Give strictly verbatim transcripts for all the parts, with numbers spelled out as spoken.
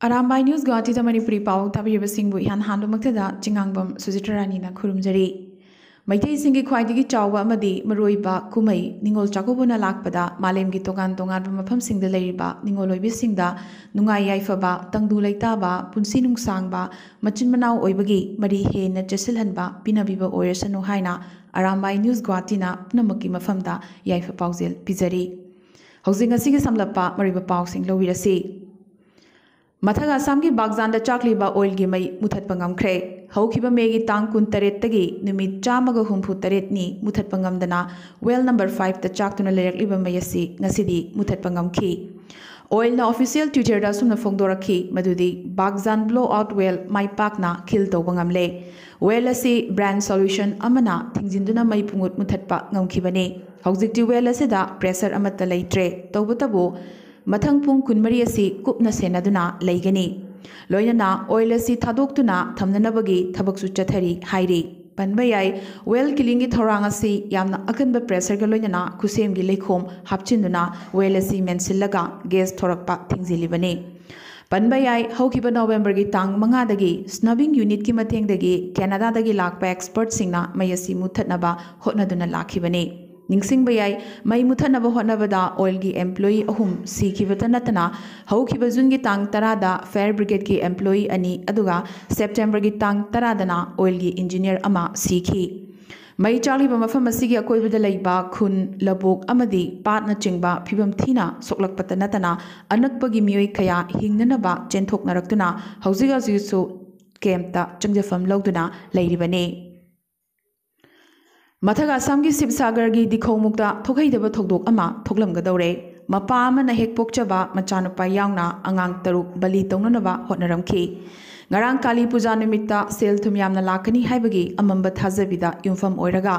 Arambai news ꯒꯨꯋꯥꯍꯥꯇꯤꯗ Manipuri ꯄꯥꯎ ꯇꯥꯕꯤꯔꯤꯕꯁꯤꯡꯕꯨ ꯏꯍꯥꯟ ꯍꯥꯟꯕꯃꯛꯇꯗ ꯆꯤꯉꯥꯡꯕꯝ ꯁꯨꯖꯤꯇ꯭ꯔꯥꯅꯤꯅ ꯈꯨꯔꯨꯝꯖꯔꯤ꯫ ꯃꯩꯇꯩꯁꯤꯡꯒꯤ ꯈ꯭ꯋꯥꯏꯗꯒꯤ ꯆꯥꯎꯕ ꯑꯃꯗꯤ ꯃꯔꯨꯑꯣꯏꯕ ꯀꯨꯝꯍꯩ ꯅꯤꯉꯣꯜ ꯆꯥꯛꯀꯧꯕꯅ ꯂꯥꯛꯄꯗ ꯃꯥꯂꯦꯝꯒꯤ ꯇꯣꯉꯥꯟ ꯇꯣꯉꯥꯟꯕ ꯃꯐꯝꯁꯤꯡꯗ ꯂꯩꯔꯤꯕ ꯅꯤꯉꯣꯜ ꯑꯣꯏꯕꯤꯁꯤꯡꯗ ꯅꯨꯡꯉꯥꯏ ꯌꯥꯏꯐꯕ, ꯇꯪꯗꯨ ꯂꯩꯇꯥꯕ, ꯄꯨꯟꯁꯤ ꯅꯨꯡꯁꯥꯡꯕ, ꯃꯆꯤꯟ ꯃꯅꯥꯎ ꯑꯣꯏꯕꯒꯤ ꯃꯔꯤ ꯍꯦꯟꯅ ꯆꯦꯠꯁꯤꯜꯍꯟꯕ ꯄꯤꯅꯕꯤꯕ ꯑꯣꯏꯔꯁꯅꯨ ꯍꯥꯏꯅ ꯑꯔꯥꯝꯕꯥꯏ ꯅ꯭ꯌꯨꯁ ꯒꯨꯋꯥꯍꯥꯇꯤꯅ ꯄꯨꯝꯅꯃꯛꯀꯤ ꯃꯐꯝꯗ ꯌꯥꯏꯐ ꯄꯥꯎꯖꯦꯜ ꯄꯤꯖꯔꯤ꯫ ꯍꯧꯖꯤꯛ ꯉꯁꯤꯒꯤ ꯁꯝꯂꯞꯄ ꯃꯔꯨꯑꯣꯏꯕ ꯄꯥꯎꯁꯤꯡ ꯂꯧꯕꯤꯔꯁꯤ꯫ ꯃꯊꯛ ꯑꯁꯥꯝꯒꯤ ꯕꯥꯒꯖꯥꯟꯗ ꯆꯥꯛꯂꯤꯕ ꯑꯣꯏꯜꯒꯤ ꯃꯩ ꯃꯨꯊꯠꯄ ꯉꯝꯈ꯭ꯔꯦ꯫ ꯍꯧꯈꯤꯕ ꯃꯦꯒꯤ ꯇꯥꯡ ꯀꯨꯟꯇꯔꯦꯠꯇꯒꯤ ꯅꯨꯃꯤꯠ ꯆꯥꯝꯃꯒ ꯍꯨꯝꯐꯨ ꯇꯔꯦꯠꯅꯤ ꯃꯨꯊꯠꯄ ꯉꯝꯗꯅ ꯋꯦꯜ ꯅꯝꯕꯔ ꯐꯥꯏꯚꯇ ꯆꯥꯛꯇꯨꯅ ꯂꯩꯔꯛꯂꯤꯕ ꯃꯩ ꯑꯁꯤ ꯉꯁꯤꯗꯤ ꯃꯨꯊꯠꯄ ꯉꯝꯈꯤ꯫ ꯑꯣꯏꯜꯅ ꯑꯣꯐꯤꯁꯤꯌꯦꯜ ꯇ꯭ꯋꯤꯇꯔꯗ ꯑꯁꯨꯝꯅ ꯐꯣꯡꯗꯣꯔꯛꯈꯤ, ꯃꯗꯨꯗꯤ ꯕꯥꯒꯖꯥꯟ ꯕ꯭ꯂꯣ ꯑꯥꯎꯠ ꯋꯦꯜ ꯃꯥꯏ ꯄꯥꯛꯅ ꯀꯤꯜ ꯇꯧꯕ ꯉꯝꯂꯦ꯫ ꯋꯦꯜ ꯑꯁꯤ ꯕ꯭ꯔꯥꯟ ꯁꯣꯂ꯭ꯌꯨꯁꯟ ꯑꯃꯅ ꯊꯤꯡꯖꯤꯟꯗꯨꯅ ꯃꯩ ꯄꯨꯡꯃꯨꯠ ꯃꯨꯊꯠꯄ ꯉꯝꯈꯤꯕꯅꯤ꯫ ꯍꯧꯖꯤꯛꯇꯤ ꯋꯦꯜ ꯑꯁꯤꯗ ꯄ꯭ꯔꯦꯁꯔ ꯑꯃꯠꯇ ꯂꯩꯇ꯭ꯔꯦ꯫ ꯇꯧꯕꯇꯕꯨ ꯃꯊꯪ ꯄꯨꯡ ꯀꯨꯟꯃꯔꯤ ꯑꯁꯤ ꯀꯨꯞꯅ ꯁꯦꯟꯅꯗꯨꯅ ꯂꯩꯒꯅꯤ꯫ ꯂꯣꯏꯅꯅ ꯑꯣꯏꯜ ꯑꯁꯤ ꯊꯥꯗꯣꯛꯇꯨꯅ ꯊꯝꯅꯅꯕꯒꯤ ꯊꯕꯛꯁꯨ ꯆꯠꯊꯔꯤ ꯍꯥꯏꯔꯤ꯫ ꯄꯟꯕ ꯌꯥꯏ, ꯋꯦꯜ ꯀꯤꯂꯤꯡꯒꯤ ꯊꯧꯔꯥꯡ ꯑꯁꯤ ꯌꯥꯝꯅ ꯑꯀꯟꯕ ꯄ꯭ꯔꯦꯁꯔꯒ ꯂꯣꯏꯅꯅ ꯈꯨꯠꯁꯦꯝꯒꯤ ꯂꯩꯈꯣꯝ ꯍꯥꯞꯆꯤꯟꯗꯨꯅ ꯋꯦꯜ ꯑꯁꯤ ꯃꯦꯟꯁꯤꯜꯂꯒ ꯒꯦꯁ ꯊꯣꯔꯛꯄ ꯊꯤꯡꯖꯤꯜꯂꯤꯕꯅꯤ꯫ ꯄꯟꯕ ꯌꯥꯏ, ꯍꯧꯈꯤꯕ ꯅꯣꯕꯦꯝꯕꯔꯒꯤ ꯇꯥꯡ ꯃꯉꯥꯗꯒꯤ ꯁ꯭ꯅꯕꯤꯡ ꯌꯨꯅꯤꯠꯀꯤ ꯃꯇꯦꯡꯗꯒꯤ ꯀꯦꯅꯥꯗꯥꯗꯒꯤ ꯂꯥꯛꯄ ꯑꯦꯛꯁꯄꯔꯠꯁꯤꯡꯅ ꯃꯩ ꯑꯁꯤ ꯃꯨꯠꯊꯠꯅꯕ ꯍꯣꯠꯅꯗꯨꯅ ꯂꯥꯛꯈꯤꯕꯅꯤ꯫ ꯅꯤꯡꯁꯤꯡꯕ ꯌꯥꯏ, ꯃꯩ ꯃꯨꯠꯊꯠꯅꯕ ꯍꯣꯠꯅꯕꯗ ꯑꯣꯏꯜꯒꯤ ꯑꯦꯝꯄ꯭ꯂꯣꯌꯤ ꯑꯍꯨꯝ ꯁꯤꯈꯤꯕꯇ ꯅꯠꯇꯅ ꯍꯧꯈꯤꯕ ꯖꯨꯟꯒꯤ ꯇꯥꯡ ꯇꯔꯥꯗ ꯐꯥꯌꯔ ꯕ꯭ꯔꯤꯒꯦꯗꯀꯤ ꯑꯦꯝꯄ꯭ꯂꯣꯌꯤ ꯑꯅꯤ, ꯑꯗꯨꯒ ꯁꯦꯞꯇꯦꯝꯕꯔꯒꯤ ꯇꯥꯡ ꯇꯔꯥꯗꯅ ꯑꯣꯏꯜꯒꯤ ꯏꯟꯖꯤꯅꯤꯌꯔ ꯑꯃ ꯁꯤꯈꯤ꯫ ꯃꯩ ꯆꯥꯛꯂꯤꯕ ꯃꯐꯝ ꯑꯁꯤꯒꯤ ꯑꯀꯣꯏꯕꯗ ꯂꯩꯕ ꯈꯨꯟ, ꯂꯧꯕꯨꯛ ꯑꯃꯗꯤ ꯄꯥꯠꯅꯆꯤꯡꯕ ꯐꯤꯕꯝ ꯊꯤꯅ ꯁꯣꯛꯂꯛꯄꯇ ꯅꯠꯇꯅ ꯑꯅꯛꯄꯒꯤ ꯃꯤꯑꯣꯏ ꯀꯌꯥ ꯍꯤꯡꯅꯅꯕ ꯆꯦꯟꯊꯣꯛꯅꯔꯛꯇꯨꯅ ꯍꯧꯖꯤꯛ ꯍꯧꯖꯤꯛꯁꯨ ꯀꯦꯝꯞꯇ ꯆꯪꯖꯐꯝ ꯂꯧꯗꯨꯅ ꯂꯩꯔꯤꯕꯅꯤ꯫ ꯃꯊꯛ ꯑꯁꯥꯝꯒꯤ ꯁꯤꯕꯁꯥꯒꯔꯒꯤ ꯗꯤꯈꯧꯃꯨꯛꯇ ꯊꯣꯛꯍꯩꯗꯕ ꯊꯧꯗꯣꯛ ꯑꯃ ꯊꯣꯛꯂꯝꯒꯗꯧꯔꯦ꯫ ꯃꯄꯥ ꯑꯃꯅ ꯍꯦꯛ ꯄꯣꯛꯆꯕ ꯃꯆꯥꯅꯨꯄꯥ ꯌꯥꯎꯅ ꯑꯉꯥꯡ ꯇꯔꯨꯛ ꯕꯂꯤ ꯇꯧꯅꯅꯕ ꯍꯣꯠꯅꯔꯝꯈꯤ꯫ ꯉꯔꯥꯡ ꯀꯥꯂꯤ ꯄꯨꯖꯥ ꯅꯨꯃꯤꯠꯇ ꯁꯦꯜ ꯊꯨꯝ ꯌꯥꯝꯅ ꯂꯥꯛꯀꯅꯤ ꯍꯥꯏꯕꯒꯤ ꯑꯃꯝꯕ ꯊꯥꯖꯕꯤꯗ ꯌꯨꯝꯐꯝ ꯑꯣꯏꯔꯒ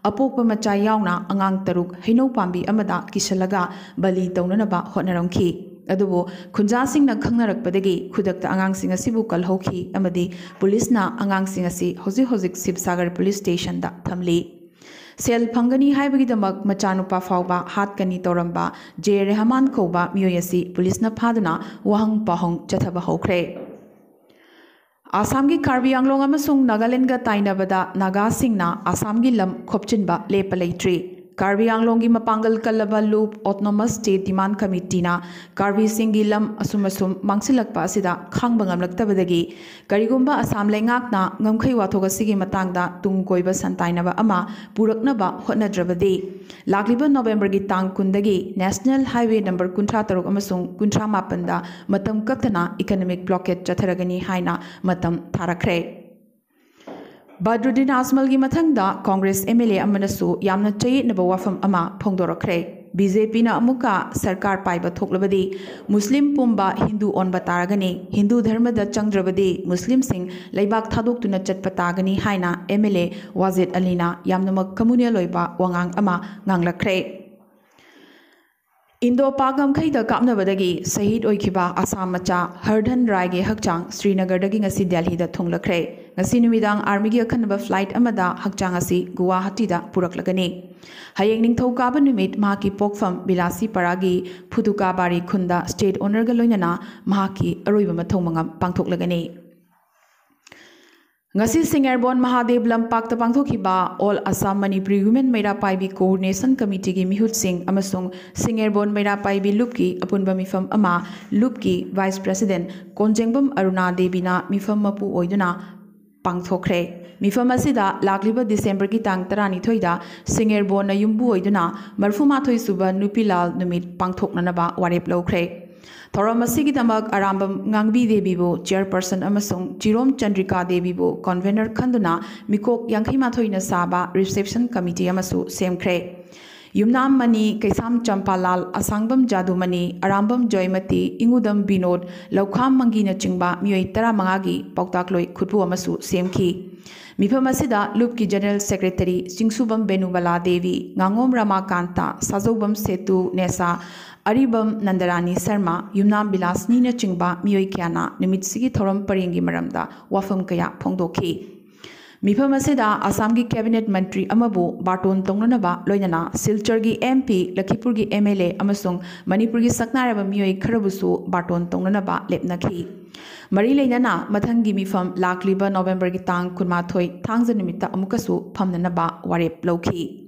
ꯑꯄꯣꯛꯄ ꯃꯆꯥ ꯌꯥꯎꯅ ꯑꯉꯥꯡ ꯇꯔꯨꯛ ꯍꯩꯅꯧ ꯄꯥꯝꯕꯤ ꯑꯃꯗ ꯀꯤꯁꯜꯂꯒ ꯕꯂꯤ ꯇꯧꯅꯅꯕ ꯍꯣꯠꯅꯔꯝꯈꯤ꯫ ꯑꯗꯨꯕꯨ ꯈꯨꯟꯖꯥꯁꯤꯡꯅ ꯈꯪꯅꯔꯛꯄꯗꯒꯤ ꯈꯨꯗꯛꯇ ꯑꯉꯥꯡꯁꯤꯡ ꯑꯁꯤꯕꯨ ꯀꯜꯍꯧꯈꯤ ꯑꯃꯗꯤ ꯄꯨꯂꯤꯁꯅ ꯑꯉꯥꯡꯁꯤꯡ ꯑꯁꯤ ꯍꯧꯖꯤꯛ ꯍꯧꯖꯤꯛ ꯁꯤꯕꯁꯥꯒꯔ ꯄꯨꯂꯤꯁ ꯁ꯭ꯇꯦꯁꯟꯗ ꯊꯝꯂꯤ꯫ ꯁꯦꯜ ꯐꯪꯒꯅꯤ ꯍꯥꯏꯕꯒꯤꯗꯃꯛ ꯃꯆꯥꯅꯨꯄꯥ ꯐꯥꯎꯕ ꯍꯥꯠꯀꯅꯤ ꯇꯧꯔꯝꯕ ꯖꯦ ꯔꯦꯍꯃꯥꯟ ꯀꯧꯕ ꯃꯤꯑꯣꯏ ꯑꯁꯤ ꯄꯨꯂꯤꯁꯅ ꯐꯥꯗꯨꯅ ꯋꯥꯍꯪ ꯄꯥꯎꯍꯪ ꯆꯠꯊꯕ ꯍꯧꯈ꯭ꯔꯦ꯫ ꯑꯁꯥꯝꯒꯤ ꯀꯥꯔꯕꯤ ꯑꯪꯂꯣꯡ ꯑꯃꯁꯨꯡ ꯅꯥꯒꯥꯂꯦꯟꯗꯒ ꯇꯥꯏꯅꯕꯗ ꯅꯥꯒꯥꯁꯤꯡꯅ ꯑꯁꯥꯝꯒꯤ ꯂꯝ ꯈꯣꯞꯆꯤꯟꯕ ꯂꯦꯞꯄ ꯂꯩꯇ꯭ꯔꯤ꯫ ꯀꯥꯔꯕꯤ ꯑꯪꯂꯣꯡꯒꯤ ꯃꯄꯥꯡꯒꯜ ꯀꯜꯂꯕ ꯂꯨꯞ Autonomous State Demand Committeeꯅ ꯀꯥꯔꯕꯤꯁꯤꯡꯒꯤ ꯂꯝ ꯑꯁꯨꯝ ꯑꯁꯨꯝ ꯃꯥꯡꯁꯤꯜꯂꯛꯄ ꯑꯁꯤꯗ ꯈꯥꯡꯕ ꯉꯝꯂꯛꯇꯕꯗꯒꯤ ꯀꯔꯤꯒꯨꯝꯕ ꯑꯁꯥꯝ ꯂꯩꯉꯥꯛꯅ ꯉꯝꯈꯩ ꯋꯥꯊꯣꯛ ꯑꯁꯤꯒꯤ ꯃꯇꯥꯡꯗ ꯇꯨꯡ ꯀꯣꯏꯕ ꯁꯟꯇꯥꯏꯅꯕ ꯑꯃ ꯄꯨꯔꯛꯅꯕ ꯍꯣꯠꯅꯗ꯭ꯔꯕꯗꯤ ꯂꯥꯛꯂꯤꯕ ꯅꯣꯕꯦꯝꯕꯔꯒꯤ ꯇꯥꯡ ꯀꯨꯟꯗꯒꯤ National Highway number ꯀꯨꯟꯊ꯭ꯔꯥ ꯇꯔꯨꯛ ꯑꯃꯁꯨꯡ ꯀꯨꯟꯊ꯭ꯔꯥ ꯃꯥꯄꯟꯗ ꯃꯇꯝ ꯀꯛꯇꯅ economic blockade ꯆꯠꯊꯔꯒꯅꯤ ꯍꯥꯏꯅ ꯃꯇꯝ ꯊꯥꯔꯛꯈ꯭ꯔꯦ꯫ ꯕꯗ꯭ꯔꯨꯗꯤꯟ ꯑꯖꯃꯜꯒꯤ ꯃꯊꯪꯗ ꯀꯣꯡꯒ꯭ꯔꯦꯁ MLA ꯑꯃꯅꯁꯨ ꯌꯥꯝꯅ ꯆꯌꯦꯠꯅꯕ ꯋꯥꯐꯝ ꯑꯃ ꯐꯣꯡꯗꯣꯔꯛꯈ꯭ꯔꯦ꯫ BJPꯅ ꯑꯃꯨꯛꯀ ꯁꯔꯀꯥꯔ ꯄꯥꯏꯕ ꯊꯣꯛꯂꯕꯗꯤ ꯃꯨꯁꯂꯤꯝ ꯄꯨꯝꯕ ꯍꯤꯟꯗꯨ ꯑꯣꯟꯕ ꯇꯥꯔꯒꯅꯤ, ꯍꯤꯟꯗꯨ ꯙꯔꯃꯗ ꯆꯪꯗ꯭ꯔꯕꯗꯤ ꯃꯨꯁꯂꯤꯝꯁꯤꯡ ꯂꯩꯕꯥꯛ ꯊꯥꯗꯣꯛꯇꯨꯅ ꯆꯠꯄ ꯇꯥꯒꯅꯤ ꯍꯥꯏꯅ MLA ꯋꯥꯖꯤꯗ ꯑꯂꯤꯅ ꯌꯥꯝꯅꯃꯛ communal ꯑꯣꯏꯕ ꯋꯥꯉꯥꯡ ꯑꯃ ꯉꯥꯡꯂꯛꯈ꯭ꯔꯦ꯫ ꯏꯟꯗꯣ ꯄꯥꯛ ꯉꯝꯈꯩꯗ ꯀꯥꯞꯅꯕꯗꯒꯤ ꯁꯍꯤꯗ ꯑꯣꯏꯈꯤꯕ ꯑꯁꯥꯝ ꯃꯆꯥ ꯍꯔꯙꯟ ꯔꯥꯏꯒꯤ ꯍꯛꯆꯥꯡ ꯁ꯭ꯔꯤꯅꯒꯔꯗꯒꯤ ꯉꯁꯤ ꯗꯦꯜꯍꯤꯗ ꯊꯨꯡꯂꯈ꯭ꯔꯦ꯫ ꯉꯁꯤ ꯅꯨꯃꯤꯗꯥꯡ ꯑꯥꯔꯃꯤꯒꯤ ꯑꯈꯟꯅꯕ flight ꯑꯃꯗ ꯍꯛꯆꯥꯡ ꯑꯁꯤ ꯒꯨꯋꯥꯍꯥꯇꯤꯗ ꯄꯨꯔꯛꯂꯒꯅꯤ꯫ ꯍꯌꯦꯡ ꯅꯤꯡꯊꯧꯀꯥꯕ ꯅꯨꯃꯤꯠ ꯃꯍꯥꯛꯀꯤ ꯄꯣꯛꯐꯝ ꯕꯤꯂꯥꯁꯤꯄꯥꯔꯥꯒꯤ ꯐꯨꯗꯨꯀꯥꯕꯥꯔꯤ ꯈꯨꯟꯗ state honourꯒ ꯂꯣꯏꯅꯅ ꯃꯍꯥꯛꯀꯤ ꯑꯔꯣꯏꯕ ꯃꯊꯧ ꯃꯉꯝ ꯄꯥꯡꯊꯣꯛꯂꯒꯅꯤ꯫ ꯉꯁꯤ ꯁꯤꯡꯉꯦꯔꯕꯣꯟ ꯃꯍꯥꯗꯦꯕ ꯂꯝꯄꯥꯛꯇ ꯄꯥꯡꯊꯣꯛꯈꯤꯕ All Assam Manipuri Women ꯃꯩꯔꯥ ꯄꯥꯏꯕꯤ Coordination Committeeꯒꯤ ꯃꯤꯍꯨꯠꯁꯤꯡ ꯑꯃꯁꯨꯡ ꯁꯤꯡꯉꯦꯔꯕꯣꯟ ꯃꯩꯔꯥ ꯄꯥꯏꯕꯤ ꯂꯨꯞꯀꯤ ꯑꯄꯨꯟꯕ ꯃꯤꯐꯝ ꯑꯃ ꯂꯨꯞꯀꯤ Vice President ꯀꯣꯟꯖꯦꯡꯕꯝ ꯑꯔꯨꯅꯥ ꯗꯦꯕꯤꯅ ꯃꯤꯐꯝ ꯃꯄꯨ ꯑꯣꯏꯗꯨꯅ ꯄꯥꯡꯊꯣꯛꯈ꯭ꯔꯦ꯫ ꯃꯤꯐꯝ ꯑꯁꯤꯗ ꯂꯥꯛꯂꯤꯕ ꯗꯤꯁꯦꯝꯕꯔꯒꯤ ꯇꯥꯡ ꯇꯔꯥꯅꯤꯊꯣꯏꯗ ꯁꯤꯡꯉꯦꯔꯕꯣꯟꯅ ꯌꯨꯝꯕꯨ ꯑꯣꯏꯗꯨꯅ ꯃꯔꯐꯨꯃꯥꯊꯣꯏ ꯁꯨꯕ ꯅꯨꯄꯤ ꯂꯥꯜ ꯅꯨꯃꯤꯠ ꯄꯥꯡꯊꯣꯛꯅꯅꯕ ꯋꯥꯔꯦꯞ ꯂꯧꯈ꯭ꯔꯦ꯫ ꯊꯧꯔꯝ ꯑꯁꯤꯒꯤꯗꯃꯛ ꯑꯔꯥꯝꯕꯝ ꯉꯥꯡꯕꯤ ꯗꯦꯕꯤꯕꯨ chairperson ꯑꯃꯁꯨꯡ ꯆꯤꯔꯣꯝ ꯆꯟꯗ꯭ꯔꯤꯀꯥ ꯗꯦꯕꯤꯕꯨ convener ꯈꯟꯗꯨꯅ ꯃꯤꯀꯣꯛ ꯌꯥꯡꯈꯩ ꯃꯥꯊꯣꯏꯅ ꯁꯥꯕ reception committee ꯑꯃꯁꯨ ꯁꯦꯝꯈ꯭ꯔꯦ꯫ ꯌꯨꯝꯅꯥꯝ ꯃꯅꯤ, ꯀꯩꯁꯥꯝ ꯆꯝꯄꯥꯂꯥꯜ, ꯑꯁꯥꯡꯕꯝ ꯖꯥꯗꯨꯃꯅꯤ, ꯑꯔꯥꯝꯕꯝ ꯖꯣꯏꯃꯇꯤ, ꯏꯉꯨꯗꯝ ꯕꯤꯅꯣꯗ, ꯂꯧꯈꯥꯝ ꯃꯪꯒꯤꯅꯆꯤꯡꯕ ꯃꯤꯑꯣꯏ ꯇꯔꯥꯃꯉꯥꯒꯤ ꯄꯥꯎꯇꯥꯛꯂꯣꯏ ꯈꯨꯠꯄꯨ ꯑꯃꯁꯨ ꯁꯦꯝꯈꯤ꯫ ꯃꯤꯐꯝ ꯑꯁꯤꯗ ꯂꯨꯞꯀꯤ General Secretary ꯆꯤꯡꯁꯨꯕꯝ ꯕꯦꯅꯨꯕꯂꯥ ꯗꯦꯕꯤ, ꯉꯥꯉꯣꯝ ꯔꯃꯥꯀꯥꯟꯇ, ꯁꯥꯖꯧꯕꯝ ꯁꯦꯇꯨ ꯅꯦꯁꯥ, ꯑꯔꯤꯕꯝ ꯅꯟꯗꯔꯥꯅꯤ ꯁꯔꯃ, ꯌꯨꯝꯅꯥꯝ ꯕꯤꯂꯥꯁꯅꯤꯅꯆꯤꯡꯕ ꯃꯤꯑꯣꯏ ꯀꯌꯥꯅ ꯅꯨꯃꯤꯠꯁꯤꯒꯤ ꯊꯧꯔꯝ ꯄꯔꯦꯡꯒꯤ ꯃꯔꯝꯗ ꯋꯥꯐꯝ ꯀꯌꯥ ꯐꯣꯡꯗꯣꯛꯈꯤ꯫ ꯃꯤꯐꯝ ꯑꯁꯤꯗ ꯑꯁꯥꯝꯒꯤ cabinet ꯃꯟꯇ꯭ꯔꯤ ꯑꯃꯕꯨ ꯕꯥꯔꯇꯣꯟ ꯇꯧꯅꯅꯕ, ꯂꯣꯏꯅꯅ ꯁꯤꯜꯆꯔꯒꯤ MP, ꯂꯈꯤꯄꯨꯔꯒꯤ MLA ꯑꯃꯁꯨꯡ ꯃꯅꯤꯄꯨꯔꯒꯤ ꯁꯛꯅꯥꯏꯔꯕ ꯃꯤꯑꯣꯏ ꯈꯔꯕꯨꯁꯨ ꯕꯥꯔꯇꯣꯟ ꯇꯧꯅꯅꯕ ꯂꯦꯞꯅꯈꯤ꯫ ꯃꯔꯤ ꯂꯩꯅꯅ ꯃꯊꯪꯒꯤ ꯃꯤꯐꯝ ꯂꯥꯛꯂꯤꯕ ꯅꯣꯕꯦꯝꯕꯔꯒꯤ ꯇꯥꯡ ꯀꯨꯟꯃꯥꯊꯣꯏ, ꯊꯥꯡꯖ ꯅꯨꯃꯤꯠꯇ ꯑꯃꯨꯛꯀꯁꯨ ꯐꯝꯅꯅꯕ ꯋꯥꯔꯦꯞ ꯂꯧꯈꯤ꯫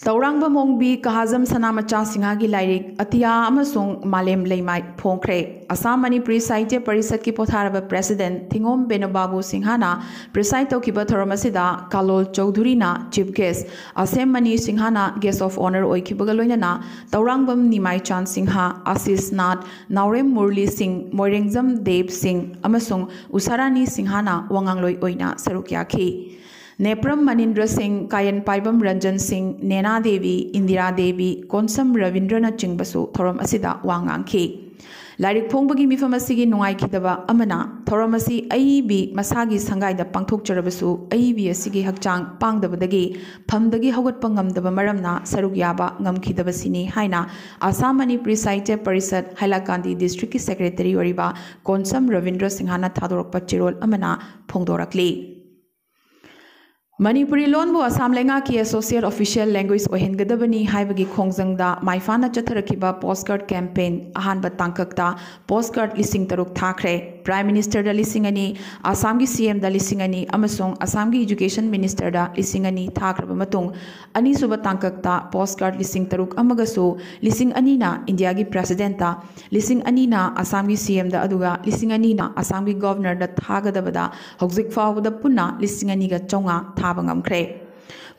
ꯇꯧꯔꯥꯡꯕꯝ ꯑꯣꯡꯕꯤ ꯀꯍꯥꯖꯝ ꯁꯅꯥꯃꯆꯥ ꯁꯤꯡꯍꯒꯤ ꯂꯥꯏꯔꯤꯛ ꯑꯇꯤꯌꯥ ꯑꯃꯁꯨꯡ ꯃꯥꯂꯦꯝ ꯂꯩꯃꯥꯏ ꯐꯣꯡꯈ꯭ꯔꯦ꯫ ꯑꯁꯥꯝ ꯃꯅꯤꯄꯨꯔꯤ ꯁꯥꯍꯤꯇ꯭ꯌ ꯄꯔꯤꯁꯠꯀꯤ ꯄꯣꯊꯥꯔꯕ president ꯊꯤꯉꯣꯝ ꯕꯦꯅꯨꯕꯥꯕꯨ ꯁꯤꯡꯍꯅ preside ꯇꯧꯈꯤꯕ ꯊꯧꯔꯝ ꯑꯁꯤꯗ ꯀꯥꯂꯣꯜ ꯆꯧꯙꯨꯔꯤꯅ chief guest, ꯑꯁꯦꯝ ꯃꯅꯤ ꯁꯤꯡꯍꯅ guest of honour ꯑꯣꯏꯈꯤꯕꯒ ꯂꯣꯏꯅꯅ ꯇꯧꯔꯥꯡꯕꯝ ꯅꯤꯃꯥꯏꯆꯥꯟ ꯁꯤꯡꯍ, ꯑꯁꯤꯁ ꯅꯥꯊ, ꯅꯥꯎꯔꯦꯝ ꯃꯨꯔꯂꯤ ꯁꯤꯡ, ꯃꯣꯏꯔꯦꯡꯖꯝ ꯗꯦꯕ ꯁꯤꯡ ꯑꯃꯁꯨꯡ ꯎꯁꯥꯔꯥꯅꯤ ꯁꯤꯡꯍꯅ ꯋꯥꯉꯥꯡꯂꯣꯏ ꯑꯣꯏꯅ ꯁꯔꯨꯛ ꯌꯥꯈꯤ꯫ ꯅꯦꯄ꯭ꯔꯝ ꯃꯅꯤꯟꯗ꯭ꯔ ꯁꯤꯡ, ꯀꯥꯌꯟꯄꯥꯏꯕꯝ ꯔꯟꯖꯟ ꯁꯤꯡ, ꯅꯦꯅꯥ ꯗꯦꯕꯤ, ꯏꯟꯗꯤꯔꯥ ꯗꯦꯕꯤ, ꯀꯣꯟꯁꯝ ꯔꯕꯤꯟꯗ꯭ꯔꯅꯆꯤꯡꯕꯁꯨ ꯊꯧꯔꯝ ꯑꯁꯤꯗ ꯋꯥ ꯉꯥꯡꯈꯤ꯫ ꯂꯥꯏꯔꯤꯛ ꯐꯣꯡꯕꯒꯤ ꯃꯤꯐꯝ ꯑꯁꯤꯒꯤ ꯅꯨꯡꯉꯥꯏꯈꯤꯗꯕ ꯑꯃꯅ, ꯊꯧꯔꯝ ꯑꯁꯤ ꯑꯏꯕꯤ ꯃꯁꯥꯒꯤ ꯁꯪꯒꯥꯏꯗ ꯄꯥꯡꯊꯣꯛꯆꯔꯕꯁꯨ, ꯑꯏꯕꯤ ꯑꯁꯤꯒꯤ ꯍꯛꯆꯥꯡ ꯄꯥꯡꯗꯕꯗꯒꯤ ꯐꯝꯗꯒꯤ ꯍꯧꯒꯠꯄ ꯉꯝꯗꯕ ꯃꯔꯝꯅ ꯁꯔꯨꯛ ꯌꯥꯕ ꯉꯝꯈꯤꯗꯕꯁꯤꯅꯤ ꯍꯥꯏꯅ ꯑꯁꯥꯝ ꯃꯅꯤꯄꯨꯔꯤ ꯁꯥꯍꯤꯇ꯭ꯌ ꯄꯔꯤꯁꯠ ꯍꯥꯏꯂꯥꯀꯥꯟꯗꯤ districtꯀꯤ secretary ꯑꯣꯏꯔꯤꯕ ꯀꯣꯟꯁꯝ ꯔꯕꯤꯟꯗ꯭ꯔ ꯁꯤꯡꯍꯅ ꯊꯥꯗꯣꯔꯛꯄ ꯆꯦꯔꯣꯜ ꯑꯃꯅ ꯐꯣꯡꯗꯣꯔꯛꯂꯤ꯫ ꯃꯅꯤꯄꯨꯔꯤ ꯂꯣꯟꯕꯨ ꯑꯁꯥꯝ ꯂꯩꯉꯥꯛꯀꯤ associate official language ꯑꯣꯏꯍꯟꯒꯗꯕꯅꯤ ꯍꯥꯏꯕꯒꯤ ꯈꯣꯡꯖꯪꯗ ꯃꯥꯏꯐꯥꯅ ꯆꯠꯊꯔꯛꯈꯤꯕ postcard campaign ꯑꯍꯥꯟꯕ ꯇꯥꯡꯀꯛꯇ postcard ꯂꯤꯁꯤꯡ ꯇꯔꯨꯛ ꯊꯥꯈ꯭ꯔꯦ꯫ Prime Ministerꯗ ꯂꯤꯁꯤꯡ ꯑꯅꯤ, ꯑꯁꯥꯝꯒꯤ CMꯗ ꯂꯤꯁꯤꯡ ꯑꯅꯤ ꯑꯃꯁꯨꯡ ꯑꯁꯥꯝꯒꯤ Education Ministerꯗ ꯂꯤꯁꯤꯡ ꯑꯅꯤ ꯊꯥꯈ꯭ꯔꯕ ꯃꯇꯨꯡ, ꯑꯅꯤꯁꯨꯕ ꯇꯥꯡꯀꯛꯇ postcard ꯂꯤꯁꯤꯡ ꯇꯔꯨꯛ ꯑꯃꯒꯁꯨ ꯂꯤꯁꯤꯡ ꯑꯅꯤꯅ ꯏꯟꯗꯤꯌꯥꯒꯤ Presidentꯇ, ꯂꯤꯁꯤꯡ ꯑꯅꯤꯅ ꯑꯁꯥꯝꯒꯤ CMꯗ, ꯑꯗꯨꯒ ꯂꯤꯁꯤꯡ ꯑꯅꯤꯅ ꯑꯁꯥꯝꯒꯤ Governorꯗ ꯊꯥꯒꯗꯕꯗ ꯍꯧꯖꯤꯛ ꯐꯥꯎꯕꯗ ꯄꯨꯟꯅ ꯂꯤꯁꯤꯡ ꯑꯅꯤꯒ ꯆꯥꯝꯃꯉꯥ ꯊꯥꯕ ꯉꯝꯈ꯭ꯔꯦ꯫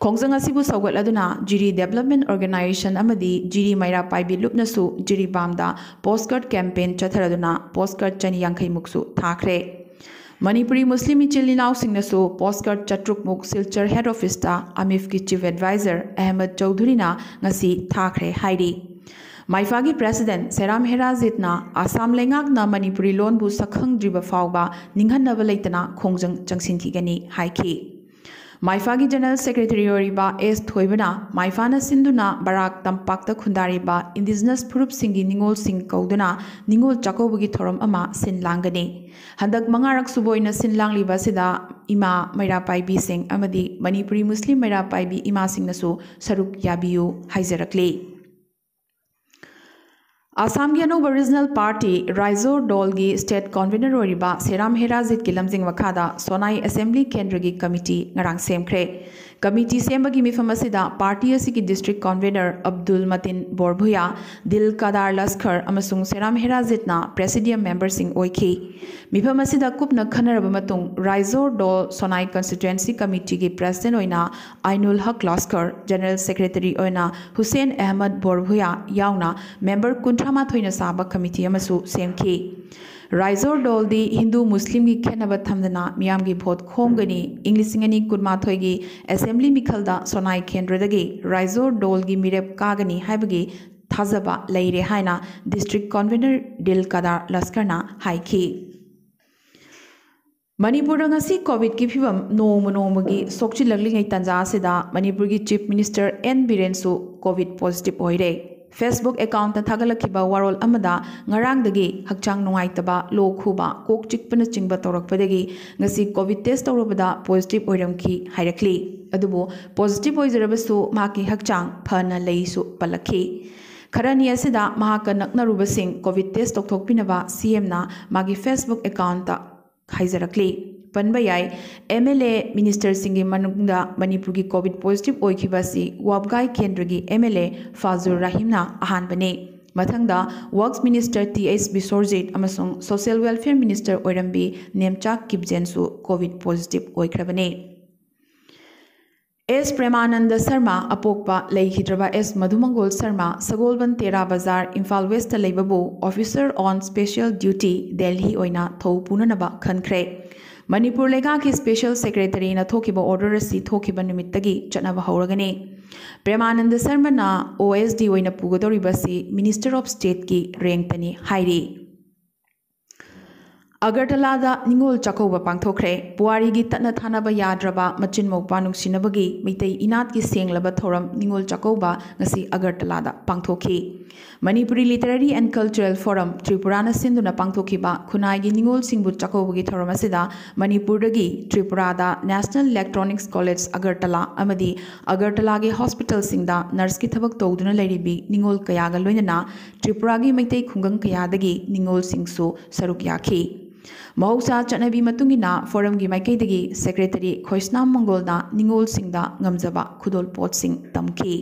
ꯈꯣꯡꯖꯪ ꯑꯁꯤꯕꯨ ꯁꯧꯒꯠꯂꯗꯨꯅ ꯖꯤꯔꯤ Development Organisation ꯑꯃꯗꯤ ꯖꯤꯔꯤ ꯃꯩꯔꯥ ꯄꯥꯏꯕꯤ ꯂꯨꯞꯅꯁꯨ ꯖꯤꯔꯤꯕꯥꯝꯗ postcard campaign ꯆꯠꯊꯔꯗꯨꯅ postcard ꯆꯅꯤ ꯌꯥꯡꯈꯩ ꯃꯨꯛꯁꯨ ꯊꯥꯈ꯭ꯔꯦ꯫ ꯃꯅꯤꯄꯨꯔꯤ ꯃꯨꯁꯂꯤꯝ ꯏꯆꯤꯜ ꯏꯅꯥꯎꯁꯤꯡꯅꯁꯨ postcard ꯆꯥꯇ꯭ꯔꯨꯛ ꯃꯨꯛ Silchar head officeꯇ ꯑꯃꯤꯐꯀꯤ chief adviser Ahmad ꯆꯧꯙꯨꯔꯤꯅ ꯉꯁꯤ ꯊꯥꯈ꯭ꯔꯦ ꯍꯥꯏꯔꯤ꯫ ꯃꯥꯏꯐꯥꯒꯤ President ꯁꯦꯔꯥꯝ ꯍꯦꯔꯥꯖꯤꯠꯅ ꯑꯁꯥꯝ ꯂꯩꯉꯥꯛꯅ ꯃꯅꯤꯄꯨꯔꯤ ꯂꯣꯟꯕꯨ ꯁꯛꯈꯪꯗ꯭ꯔꯤꯕ ꯐꯥꯎꯕ ꯅꯤꯡꯍꯟꯅꯕ ꯂꯩꯇꯅ ꯈꯣꯡꯖꯪ ꯆꯪꯁꯤꯟꯈꯤꯒꯅꯤ ꯍꯥꯏꯈꯤ꯫ ꯃꯥꯏꯐꯥꯒꯤ ꯖꯦꯅꯔꯦꯜ ꯁꯦꯀ꯭ꯔꯦꯇꯔꯤ ꯑꯣꯏꯔꯤꯕ ꯑꯦꯁ ꯊꯣꯏꯕꯅ ꯃꯥꯏꯐꯥꯅ ꯁꯤꯟꯗꯨꯅ ꯕꯔꯥꯛ ꯇꯝꯄꯥꯛꯇ ꯈꯨꯟꯗꯥꯔꯤꯕ ꯏꯟꯗꯤꯖꯤꯅꯁ ꯐꯨꯔꯨꯞꯁꯤꯡꯒꯤ ꯅꯤꯉꯣꯜꯁꯤꯡ ꯀꯧꯗꯨꯅ ꯅꯤꯉꯣꯜ ꯆꯥꯛꯀꯧꯕꯒꯤ ꯊꯧꯔꯝ ꯑꯃ ꯁꯤꯟ ꯂꯥꯡꯒꯅꯤ꯫ ꯍꯟꯗꯛ ꯃꯉꯥꯔꯛ ꯁꯨꯕ ꯑꯣꯏꯅ ꯁꯤꯟ ꯂꯥꯡꯂꯤꯕ ꯑꯁꯤꯗ ꯏꯃꯥ ꯃꯩꯔꯥ ꯄꯥꯏꯕꯤꯁꯤꯡ ꯑꯃꯗꯤ ꯃꯅꯤꯄꯨꯔꯤ ꯃꯨꯁꯂꯤꯝ ꯃꯩꯔꯥ ꯄꯥꯏꯕꯤ ꯏꯃꯥꯁꯤꯡꯅꯁꯨ ꯁꯔꯨꯛ ꯌꯥꯕꯤꯌꯨ ꯍꯥꯏꯖꯔꯛꯂꯤ꯫ ꯑꯁꯥꯝꯒꯤ ꯑꯅꯧꯕ ꯔꯤꯖꯅꯦꯜ ꯄꯥꯔꯇꯤ ꯔꯥꯏꯖꯣꯔ ꯗꯣꯜꯒꯤ ꯁ꯭ꯇꯦꯠ ꯀꯣꯟꯚꯤꯅꯔ ꯑꯣꯏꯔꯤꯕ ꯁꯦꯔꯥꯝ ꯍꯦꯔꯥꯖꯤꯠꯀꯤ ꯂꯝꯖꯤꯡ ꯃꯈꯥꯗ ꯁꯣꯅꯥꯏ ꯑꯦꯁꯦꯝꯕ꯭ꯂꯤ ꯀꯦꯟꯗ꯭ꯔꯒꯤ ꯀꯃꯤꯇꯤ ꯉꯔꯥꯡ ꯁꯦꯝꯈ꯭ꯔꯦ꯫ ꯀꯃꯤꯇꯤ ꯁꯦꯝꯕꯒꯤ ꯃꯤꯐꯝ ꯑꯁꯤꯗ ꯄꯥꯔꯇꯤ ꯑꯁꯤꯒꯤ ꯗꯤꯁꯇ꯭ꯔꯤꯛ ꯀꯣꯟꯚꯤꯅꯔ ꯑꯕꯗꯨꯜ ꯃꯇꯤꯟ ꯕꯣꯔꯚꯨꯌꯥ, ꯗꯤꯜ ꯀꯥꯗꯥꯔ ꯂꯁꯈꯔ ꯑꯃꯁꯨꯡ ꯁꯦꯔꯥꯝ ꯍꯦꯔꯥꯖꯤꯠꯅ ꯄ꯭ꯔꯦꯁꯤꯗꯤꯌꯝ ꯃꯦꯝꯕꯔꯁꯤꯡ ꯑꯣꯏꯈꯤ꯫ ꯃꯤꯐꯝ ꯑꯁꯤꯗ ꯀꯨꯞꯅ ꯈꯟꯅꯔꯕ ꯃꯇꯨꯡ ꯔꯥꯏꯖꯣꯔ ꯗꯣꯜ ꯁꯣꯅꯥꯏ ꯀꯟꯁꯇꯤꯇ꯭ꯋꯦꯟꯁꯤ ꯀꯃꯤꯇꯤꯒꯤ ꯄ꯭ꯔꯦꯁꯤꯗꯦꯟꯠ ꯑꯣꯏꯅ ꯑꯥꯏꯅꯨꯜ ꯍꯛ ꯂꯁꯀꯔ, ꯖꯦꯅꯔꯦꯜ ꯁꯦꯀ꯭ꯔꯦꯇꯔꯤ ꯑꯣꯏꯅ ꯍꯨꯁꯦꯟ ꯑꯍꯃꯗ ꯕꯣꯔꯚꯨꯌꯥ ꯌꯥꯎꯅ ꯃꯦꯝꯕꯔ ꯀꯨꯟꯊ꯭ꯔꯥ ꯃꯥꯊꯣꯏꯅ ꯁꯥꯕ ꯀꯃꯤꯇꯤ ꯑꯃꯁꯨ ꯁꯦꯝꯈꯤ꯫ ꯔꯥꯏꯖꯣꯔ ꯗꯣꯜꯗꯤ ꯍꯤꯟꯗꯨ ꯃꯨꯁꯂꯤꯝꯒꯤ ꯈꯦꯠꯅꯕ ꯊꯝꯗꯅ ꯃꯤꯌꯥꯝꯒꯤ ꯚꯣꯠ ꯈꯣꯝꯒꯅꯤ꯫ ꯏꯪ ꯂꯤꯁꯤꯡ ꯑꯅꯤ ꯀꯨꯟꯃꯥꯊꯣꯏꯒꯤ ꯑꯦꯁꯦꯝꯕ꯭ꯂꯤ ꯃꯤꯈꯜꯗ ꯁꯣꯅꯥꯏ ꯀꯦꯟꯗ꯭ꯔꯗꯒꯤ ꯔꯥꯏꯖꯣꯔ ꯗꯣꯜꯒꯤ ꯃꯤꯔꯦꯞ ꯀꯥꯒꯅꯤ ꯍꯥꯏꯕꯒꯤ ꯊꯥꯖꯕ ꯂꯩꯔꯦ ꯍꯥꯏꯅ ꯗꯤꯁꯇ꯭ꯔꯤꯛ ꯀꯣꯟꯚꯤꯅꯔ ꯗꯤꯜ ꯀꯥꯗꯥꯔ ꯂꯁꯀꯔꯅ ꯍꯥꯏꯈꯤ꯫ ꯃꯅꯤꯄꯨꯔꯗ ꯉꯁꯤ ꯀꯣꯚꯤꯗꯀꯤ ꯐꯤꯕꯝ ꯅꯣꯡꯃ ꯅꯣꯡꯃꯒꯤ ꯁꯣꯛꯆꯤꯜꯂꯛꯂꯤꯉꯩ ꯇꯥꯟꯖꯥ ꯑꯁꯤꯗ ꯃꯅꯤꯄꯨꯔꯒꯤ ꯆꯤꯐ ꯃꯤꯅꯤꯁꯇꯔ ꯑꯦꯟ ꯕꯤꯔꯦꯟꯁꯨ ꯀꯣꯚꯤꯗ ꯄꯣꯖꯤꯇꯤꯚ ꯑꯣꯏꯔꯦ꯫ ꯐꯦꯁꯕꯨꯛ ꯑꯦꯀꯥꯎꯟꯠꯇ ꯊꯥꯒꯠꯂꯛꯈꯤꯕ ꯋꯥꯔꯣꯜ ꯑꯃꯗ ꯉꯔꯥꯡꯗꯒꯤ ꯍꯛꯆꯥꯡ ꯅꯨꯡꯉꯥꯏꯇꯕ, ꯂꯣꯛ ꯈꯨꯕ, ꯀꯣꯛ ꯆꯤꯛꯄꯅꯆꯤꯡꯕ ꯇꯧꯔꯛꯄꯗꯒꯤ ꯉꯁꯤ ꯀꯣꯚꯤꯗ ꯇꯦꯁ ꯇꯧꯔꯨꯕꯗ ꯄꯣꯖꯤꯇꯤꯚ ꯑꯣꯏꯔꯝꯈꯤ ꯍꯥꯏꯔꯛꯂꯤ꯫ ꯑꯗꯨꯕꯨ ꯄꯣꯖꯤꯇꯤꯚ ꯑꯣꯏꯖꯔꯕꯁꯨ ꯃꯍꯥꯛꯀꯤ ꯍꯛꯆꯥꯡ ꯐꯅ ꯂꯩꯁꯨ ꯄꯜꯂꯛꯈꯤ꯫ ꯈꯔꯅꯤ ꯑꯁꯤꯗ ꯃꯍꯥꯛꯀ ꯅꯛꯅꯔꯨꯕꯁꯤꯡ ꯀꯣꯚꯤꯗ ꯇꯦꯁ ꯇꯧꯊꯣꯛꯄꯤꯅꯕ ꯁꯤꯑꯦꯝꯅ ꯃꯥꯒꯤ ꯐꯦꯁꯕꯨꯛ ꯑꯦꯀꯥꯎꯟꯠꯇ ꯍꯥꯏꯖꯔꯛꯂꯤ꯫ ꯄꯟꯕ ꯌꯥꯏ, ꯑꯦꯝ ꯑꯦꯜ ꯑꯦ ꯃꯤꯅꯤꯁꯇꯔꯁꯤꯡꯒꯤ ꯃꯅꯨꯡꯗ ꯃꯅꯤꯄꯨꯔꯒꯤ ꯀꯣꯚꯤꯗ ꯄꯣꯖꯤꯇꯤꯚ ꯑꯣꯏꯈꯤꯕ ꯑꯁꯤ ꯋꯥꯕꯒꯥꯏ ꯀꯦꯟꯗ꯭ꯔꯒꯤ ꯑꯦꯝ ꯑꯦꯜ ꯑꯦ ꯐꯥꯖꯨꯔ ꯔꯥꯍꯤꯝꯅ ꯑꯍꯥꯟꯕꯅꯤ꯫ ꯃꯊꯪꯗ works minister T H Biswajit ꯑꯃꯁꯨꯡ ꯁꯣꯁꯤꯌꯦꯜ ꯋꯦꯜꯐꯤꯌꯔ ꯃꯤꯅꯤꯁꯇꯔ ꯑꯣꯏꯔꯝꯕꯤ ꯅꯦꯝꯆꯥꯛ ꯀꯤꯞꯖꯦꯟꯁꯨ ꯀꯣꯚꯤꯗ ꯄꯣꯖꯤꯇꯤꯚ ꯑꯣꯏꯈ꯭ꯔꯕꯅꯤ꯫ ꯑꯦꯁ ꯄ꯭ꯔꯦꯃꯥꯅꯟꯗ ꯁꯔꯃ, ꯑꯄꯣꯛꯄ ꯂꯩꯈꯤꯗ꯭ꯔꯕ ꯑꯦꯁ ꯃꯙꯨꯃꯪꯒꯣꯜ ꯁꯔꯃ, ꯁꯒꯣꯜꯕꯟ ꯇꯦꯔꯥ ꯕꯖꯥꯔ, ꯏꯝꯐꯥꯜ ꯋꯦꯁꯇ ꯂꯩꯕꯕꯨ Officer on Special Duty, Delhi ꯑꯣꯏꯅ ꯊꯧ ꯄꯨꯅꯅꯕ ꯈꯟꯈ꯭ꯔꯦ꯫ ꯃꯅꯤꯄꯨꯔ ꯂꯩꯉꯥꯛꯀꯤ ꯁ꯭ꯄꯦꯁꯦꯜ ꯁꯦꯀ꯭ꯔꯦꯇꯔꯤꯅ ꯊꯣꯛꯈꯤꯕ ꯑꯣꯔꯗꯔ ꯑꯁꯤ ꯊꯣꯛꯈꯤꯕ ꯅꯨꯃꯤꯠꯇꯒꯤ ꯆꯠꯅꯕ ꯍꯧꯔꯒꯅꯤ꯫ ꯄ꯭ꯔꯦꯃꯥꯅꯟꯗ ꯁꯔꯃꯅ ꯑꯣ ꯑꯦꯁ ꯗꯤ ꯑꯣꯏꯅ ꯄꯨꯒꯗꯧꯔꯤꯕ ꯑꯁꯤ ꯃꯤꯅꯤꯁꯇꯔ ꯑꯣꯐ ꯁ꯭ꯇꯦꯠꯀꯤ ꯔꯦꯡꯛꯇꯅꯤ ꯍꯥꯏꯔꯤ꯫ ꯑꯒꯔꯇꯂꯥꯗ ꯅꯤꯉꯣꯜ ꯆꯥꯛꯀꯧꯕ ꯄꯥꯡꯊꯣꯛꯈ꯭ꯔꯦ꯫ ꯄꯨꯋꯥꯔꯤꯒꯤ ꯇꯠꯅ ꯊꯥꯅꯕ ꯌꯥꯗ꯭ꯔꯕ ꯃꯆꯤꯟ ꯃꯧꯄ꯭ꯋꯥ ꯅꯨꯡꯁꯤꯅꯕꯒꯤ ꯃꯩꯇꯩ ꯏꯅꯥꯠꯀꯤ ꯁꯦꯡꯂꯕ ꯊꯧꯔꯝ ꯅꯤꯉꯣꯜ ꯆꯥꯛꯀꯧꯕ ꯉꯁꯤ ꯑꯒꯔꯇꯂꯥꯗ ꯄꯥꯡꯊꯣꯛꯈꯤ꯫ Manipuri Literary and Cultural Forum ꯇ꯭ꯔꯤꯄꯨꯔꯥꯅ ꯁꯤꯟꯗꯨꯅ ꯄꯥꯡꯊꯣꯛꯈꯤꯕ ꯈꯨꯟꯅꯥꯏꯒꯤ ꯅꯤꯉꯣꯜꯁꯤꯡꯕꯨ ꯆꯥꯛꯀꯧꯕꯒꯤ ꯊꯧꯔꯝ ꯑꯁꯤꯗ ꯃꯅꯤꯄꯨꯔꯗꯒꯤ ꯇ꯭ꯔꯤꯄꯨꯔꯥꯗ National Electronics College ꯑꯒꯔꯇꯂꯥ ꯑꯃꯗꯤ ꯑꯒꯔꯇꯂꯥꯒꯤ ꯍꯣꯁꯄꯤꯇꯥꯜꯁꯤꯡꯗ ꯅꯔꯁꯀꯤ ꯊꯕꯛ ꯇꯧꯗꯨꯅ ꯂꯩꯔꯤꯕꯤ ꯅꯤꯉꯣꯜ ꯀꯌꯥꯒ ꯂꯣꯏꯅꯅ ꯇ꯭ꯔꯤꯄꯨꯔꯥꯒꯤ ꯃꯩꯇꯩ ꯈꯨꯡꯒꯪ ꯀꯌꯥꯗꯒꯤ ꯅꯤꯉꯣꯜꯁꯤꯡꯁꯨ ꯁꯔꯨꯛ ꯌꯥꯈꯤ꯫ ꯃꯍꯧꯁꯥ ꯆꯠꯅꯕꯤ ꯃꯇꯨꯡ ꯏꯟꯅ ꯐꯣꯔꯝꯒꯤ ꯃꯥꯏꯀꯩꯗꯒꯤ ꯁꯦꯀ꯭ꯔꯦꯇꯔꯤ ꯈꯣꯏꯁꯅꯥꯝ ꯃꯪꯒꯣꯜꯅ ꯅꯤꯉꯣꯜꯁꯤꯡꯗ ꯉꯝꯖꯕ ꯈꯨꯗꯣꯜꯄꯣꯠꯁꯤꯡ ꯇꯝꯈꯤ꯫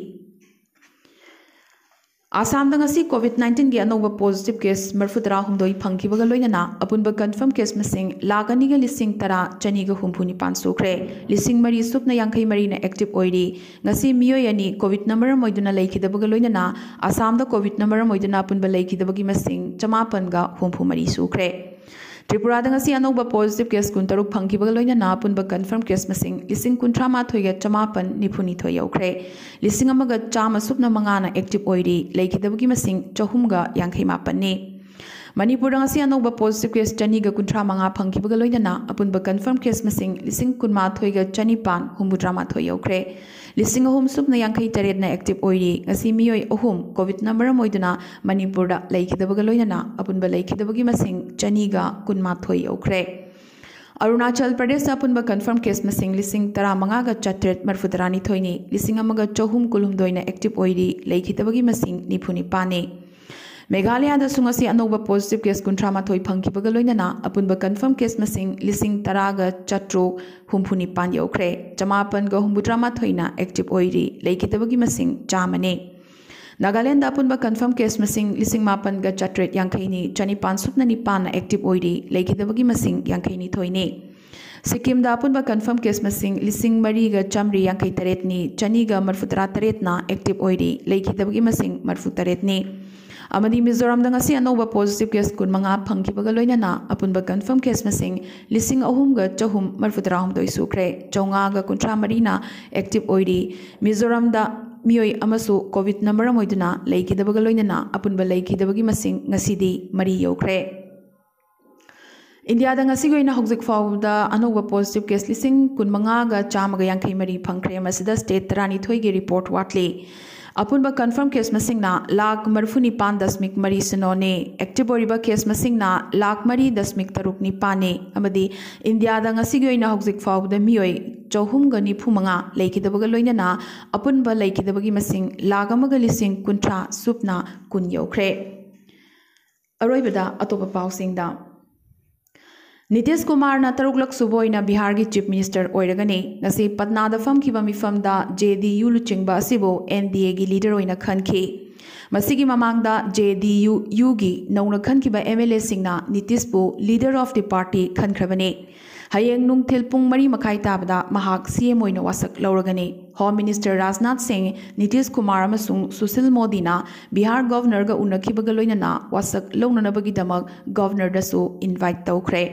ꯑꯁꯥꯝꯗ ꯉꯁꯤ COVID nineteen ꯒꯤ ꯑꯅꯧꯕ positive case ꯃꯔꯤꯐꯨ ꯇꯔꯥ ꯍꯨꯝꯗꯣꯏ ꯐꯪꯈꯤꯕꯒ ꯂꯣꯏꯅꯅ ꯑꯄꯨꯟꯕ confirm case ꯃꯁꯤꯡ ꯂꯥꯈ ꯑꯅꯤꯒ ꯂꯤꯁꯤꯡ ꯇꯔꯥ ꯆꯅꯤꯒ ꯍꯨꯝꯐꯨ ꯅꯤꯄꯥꯟ ꯁꯨꯈ꯭ꯔꯦ꯫ ꯂꯤꯁꯤꯡ ꯃꯔꯤ ꯁꯨꯞꯅ ꯌꯥꯡꯈꯩ ꯃꯔꯤꯅ active ꯑꯣꯏꯔꯤ꯫ ꯉꯁꯤ ꯃꯤꯑꯣꯏ ꯑꯅꯤ COVID ꯅ ꯃꯔꯝ ꯑꯣꯏꯗꯨꯅ ꯂꯩꯈꯤꯗꯕꯒ ꯂꯣꯏꯅꯅ ꯑꯁꯥꯝꯗ COVID ꯅ ꯃꯔꯝ ꯑꯣꯏꯗꯨꯅ ꯑꯄꯨꯟꯕ ꯂꯩꯈꯤꯗꯕꯒꯤ ꯃꯁꯤꯡ ꯆꯃꯥꯄꯟꯒ ꯍꯨꯝꯐꯨ ꯃꯔꯤ ꯁꯨꯈ꯭ꯔꯦ꯫ ꯇ꯭ꯔꯤꯄꯨꯔꯥꯗ ꯉꯁꯤ ꯑꯅꯧꯕ positive case ꯀꯨꯟꯇꯔꯨꯛ ꯐꯪꯈꯤꯕꯒ ꯂꯣꯏꯅꯅ ꯑꯄꯨꯟꯕ confirm case ꯃꯁꯤꯡ ꯂꯤꯁꯤꯡ ꯀꯨꯟꯊ꯭ꯔꯥ ꯃꯥꯊꯣꯏꯒ ꯆꯃꯥꯄꯟ ꯅꯤꯐꯨ ꯅꯤꯊꯣꯏ ꯌꯧꯈ꯭ꯔꯦ꯫ ꯂꯤꯁꯤꯡ ꯑꯃꯒ ꯆꯥꯝꯃ ꯁꯨꯞꯅ ꯃꯉꯥꯅ active ꯑꯣꯏꯔꯤ꯫ ꯂꯩꯈꯤꯗꯕꯒꯤ ꯃꯁꯤꯡ ꯆꯍꯨꯝꯒ ꯌꯥꯡꯈꯩ ꯃꯥꯄꯟꯅꯤ꯫ ꯃꯅꯤꯄꯨꯔꯗ ꯉꯁꯤ ꯑꯅꯧꯕ positive case ꯆꯅꯤꯒ ꯀꯨꯟꯊ꯭ꯔꯥ ꯃꯉꯥ ꯐꯪꯈꯤꯕꯒ ꯂꯣꯏꯅꯅ ꯑꯄꯨꯟꯕ confirm case ꯃꯁꯤꯡ ꯂꯤꯁꯤꯡ ꯀꯨꯟꯃꯥꯊꯣꯏꯒ ꯆꯅꯤꯄꯥꯟ ꯍꯨꯝꯐꯨꯇꯔꯥ ꯃꯥꯊꯣꯏ ꯌꯧꯈ꯭ꯔꯦ꯫ ꯂꯤꯁꯤꯡ ꯑꯍꯨꯝ ꯁꯨꯞꯅ ꯌꯥꯡꯈꯩ ꯇꯔꯦꯠꯅ active ꯑꯣꯏꯔꯤ꯫ ꯉꯁꯤ ꯃꯤꯑꯣꯏ ꯑꯍꯨꯝ COVID ꯅ ꯃꯔꯝ ꯑꯣꯏꯗꯨꯅ ꯃꯅꯤꯄꯨꯔꯗ ꯂꯩꯈꯤꯗꯕꯒ ꯂꯣꯏꯅꯅ ꯑꯄꯨꯟꯕ ꯂꯩꯈꯤꯗꯕꯒꯤ ꯃꯁꯤꯡ ꯆꯅꯤꯒ ꯀꯨꯟꯃꯥꯊꯣꯏ ꯌꯧꯈ꯭ꯔꯦ꯫ ꯑꯔꯨꯅꯥꯆꯜ ꯄ꯭ꯔꯗꯦꯁꯇ ꯑꯄꯨꯟꯕ confirm case ꯃꯁꯤꯡ ꯂꯤꯁꯤꯡ ꯇꯔꯥꯃꯉꯥꯒ ꯆꯥꯇ꯭ꯔꯦꯠ ꯃꯔꯤꯐꯨꯇꯔꯥꯅꯤꯊꯣꯏꯅꯤ꯫ ꯂꯤꯁꯤꯡ ꯑꯃꯒ ꯆꯍꯨꯝ ꯀꯨꯟꯍꯨꯝꯗꯣꯏꯅ active ꯑꯣꯏꯔꯤ꯫ ꯂꯩꯈꯤꯗꯕꯒꯤ ꯃꯁꯤꯡ ꯅꯤꯐꯨ ꯅꯤꯄꯥꯟꯅꯤ꯫ ꯃꯦꯘꯥꯂꯌꯥꯗꯁꯨ ꯉꯁꯤ ꯑꯅꯧꯕ positive case ꯀꯨꯟꯊ꯭ꯔꯥ ꯃꯥꯊꯣꯏ ꯐꯪꯈꯤꯕꯒ ꯂꯣꯏꯅꯅ ꯑꯄꯨꯟꯕ confirm case ꯃꯁꯤꯡ ꯂꯤꯁꯤꯡ ꯇꯔꯥꯒ ꯆꯥꯇ꯭ꯔꯨꯛ ꯍꯨꯝꯐꯨ ꯅꯤꯄꯥꯟ ꯌꯧꯈ꯭ꯔꯦ꯫ ꯆꯃꯥꯄꯟꯒ ꯍꯨꯝꯐꯨꯇꯔꯥ ꯃꯥꯊꯣꯏꯅ active ꯑꯣꯏꯔꯤ꯫ ꯂꯩꯈꯤꯗꯕꯒꯤ ꯃꯁꯤꯡ ꯆꯥꯝꯃꯅꯤ꯫ ꯅꯥꯒꯥꯂꯦꯟꯗ ꯑꯄꯨꯟꯕ confirm case ꯃꯁꯤꯡ ꯂꯤꯁꯤꯡ ꯃꯥꯄꯟꯒ ꯆꯥꯇ꯭ꯔꯦꯠ ꯌꯥꯡꯈꯩꯅꯤ꯫ ꯆꯅꯤꯄꯥꯟ ꯁꯨꯞꯅ ꯅꯤꯄꯥꯟꯅ active ꯑꯣꯏꯔꯤ꯫ ꯂꯩꯈꯤꯗꯕꯒꯤ ꯃꯁꯤꯡ ꯌꯥꯡꯈꯩ ꯅꯤꯊꯣꯏꯅꯤ꯫ ꯁꯤꯛꯀꯤꯝꯗ ꯑꯄꯨꯟꯕ confirm case ꯃꯁꯤꯡ ꯂꯤꯁꯤꯡ ꯃꯔꯤꯒ ꯆꯥꯃꯔꯤ ꯌꯥꯡꯈꯩ ꯇꯔꯦꯠꯅꯤ꯫ ꯆꯅꯤꯒ ꯃꯔꯤꯐꯨꯇꯔꯥ ꯇꯔꯦꯠꯅ active ꯑꯣꯏꯔꯤ꯫ ꯂꯩꯈꯤꯗꯕꯒꯤ ꯃꯁꯤꯡ ꯃꯔꯤꯐꯨ ꯇꯔꯦꯠꯅꯤ꯫ ꯑꯃꯗꯤ ꯃꯤꯖꯣꯔꯥꯝꯗ ꯉꯁꯤ ꯑꯅꯧꯕ positive case ꯀꯨꯟꯃꯉꯥ ꯐꯪꯈꯤꯕꯒ ꯂꯣꯏꯅꯅ ꯑꯄꯨꯟꯕ confirm case ꯃꯁꯤꯡ ꯂꯤꯁꯤꯡ ꯑꯍꯨꯝꯒ ꯆꯍꯨꯝ ꯃꯔꯤꯐꯨꯇꯔꯥ ꯍꯨꯝꯗꯣꯏ ꯁꯨꯈ꯭ꯔꯦ꯫ ꯆꯥꯝꯃꯉꯥꯒ ꯀꯨꯟꯊ꯭ꯔꯥ ꯃꯔꯤꯅ active ꯑꯣꯏꯔꯤ꯫ ꯃꯤꯖꯣꯔꯥꯝꯗ ꯃꯤꯑꯣꯏ ꯑꯃꯁꯨ COVID ꯅ ꯃꯔꯝ ꯑꯣꯏꯗꯨꯅ ꯂꯩꯈꯤꯗꯕꯒ ꯂꯣꯏꯅꯅ ꯑꯄꯨꯟꯕ ꯂꯩꯈꯤꯗꯕꯒꯤ ꯃꯁꯤꯡ ꯉꯁꯤꯗꯤ ꯃꯔꯤ ꯌꯧꯈ꯭ꯔꯦ꯫ ꯏꯟꯗꯤꯌꯥꯗ ꯉꯁꯤꯒꯤ ꯑꯣꯏꯅ ꯍꯧꯖꯤꯛ ꯐꯥꯎꯕꯗ ꯑꯅꯧꯕ positive case ꯂꯤꯁꯤꯡ ꯀꯨꯟꯃꯉꯥꯒ ꯆꯥꯝꯃꯒ ꯌꯥꯡꯈꯩ ꯃꯔꯤ ꯐꯪꯈ꯭ꯔꯦ꯫ ꯃꯁꯤꯗ state ꯇꯔꯥꯅꯤꯊꯣꯏꯒꯤ report ꯋꯥꯠꯂꯤ꯫ ꯑꯄꯨꯟꯕ confirm case ꯃꯁꯤꯡꯅ ꯂꯥꯈ ꯃꯔꯤꯐꯨ ꯅꯤꯄꯥꯟ ꯗꯁꯃꯤꯛ ꯃꯔꯤ ꯁꯤꯅꯣꯅꯤ꯫ Active ꯑꯣꯏꯔꯤꯕ case ꯃꯁꯤꯡꯅ ꯂꯥꯈ ꯃꯔꯤ ꯗꯁꯃꯤꯛ ꯇꯔꯨꯛ ꯅꯤꯄꯥꯟꯅꯤ꯫ ꯑꯃꯗꯤ ꯏꯟꯗꯤꯌꯥꯗ ꯉꯁꯤꯒꯤ ꯑꯣꯏꯅ ꯍꯧꯖꯤꯛ ꯐꯥꯎꯕꯗ ꯃꯤꯑꯣꯏ ꯆꯍꯨꯝꯒ ꯅꯤꯐꯨ ꯃꯉꯥ ꯂꯩꯈꯤꯗꯕꯒ ꯂꯣꯏꯅꯅ ꯑꯄꯨꯟꯕ ꯂꯩꯈꯤꯗꯕꯒꯤ ꯃꯁꯤꯡ ꯂꯥꯈ ꯑꯃꯒ ꯂꯤꯁꯤꯡ ꯀꯨꯟꯊ꯭ꯔꯥ ꯁꯨꯞꯅ ꯀꯨꯟ ꯌꯧꯈ꯭ꯔꯦ꯫ ꯑꯔꯣꯏꯕꯗ ꯑꯇꯣꯞꯄ ꯄꯥꯎꯁꯤꯡꯗ, ꯅꯤꯇꯤꯁ ꯀꯨꯃꯥꯔꯅ ꯇꯔꯨꯛꯂꯛ ꯁꯨꯕ ꯑꯣꯏꯅ ꯕꯤꯍꯥꯔꯒꯤ Chief Minister ꯑꯣꯏꯔꯒꯅꯤ꯫ ꯉꯁꯤ ꯄꯠꯅꯥꯗ ꯐꯝꯈꯤꯕ ꯃꯤꯐꯝꯗ J D U ꯂꯨꯆꯤꯡꯕ ꯑꯁꯤꯕꯨ N D Aꯒꯤ leader ꯑꯣꯏꯅ ꯈꯟꯈꯤ꯫ ꯃꯁꯤꯒꯤ ꯃꯃꯥꯡꯗ J D U ꯒꯤ ꯅꯧꯅ ꯈꯟꯈꯤꯕ M L Aꯁꯤꯡꯅ ꯅꯤꯇꯤꯁꯄꯨ leader of the party ꯈꯟꯈ꯭ꯔꯕꯅꯤ꯫ ꯍꯌꯦꯡ ꯅꯨꯡꯊꯤꯜ ꯄꯨꯡ ꯃꯔꯤ ꯃꯈꯥꯏ ꯇꯥꯕꯗ ꯃꯍꯥꯛ C M ꯑꯣꯏꯅ ꯋꯥꯁꯛ ꯂꯧꯔꯒꯅꯤ꯫ Home Minister ꯔꯥꯖꯅꯥꯊ ꯁꯤꯡ, ꯅꯤꯇꯤꯁ ꯀꯨꯃꯥꯔ ꯑꯃꯁꯨꯡ ꯁꯨꯁꯤꯜ ꯃꯣꯗꯤꯅ ꯕꯤꯍꯥꯔ Governorꯒ ꯎꯅꯈꯤꯕꯒ ꯂꯣꯏꯅꯅ ꯋꯥꯁꯛ ꯂꯧꯅꯅꯕꯒꯤꯗꯃꯛ Governorꯗꯁꯨ invite ꯇꯧꯈ꯭ꯔꯦ꯫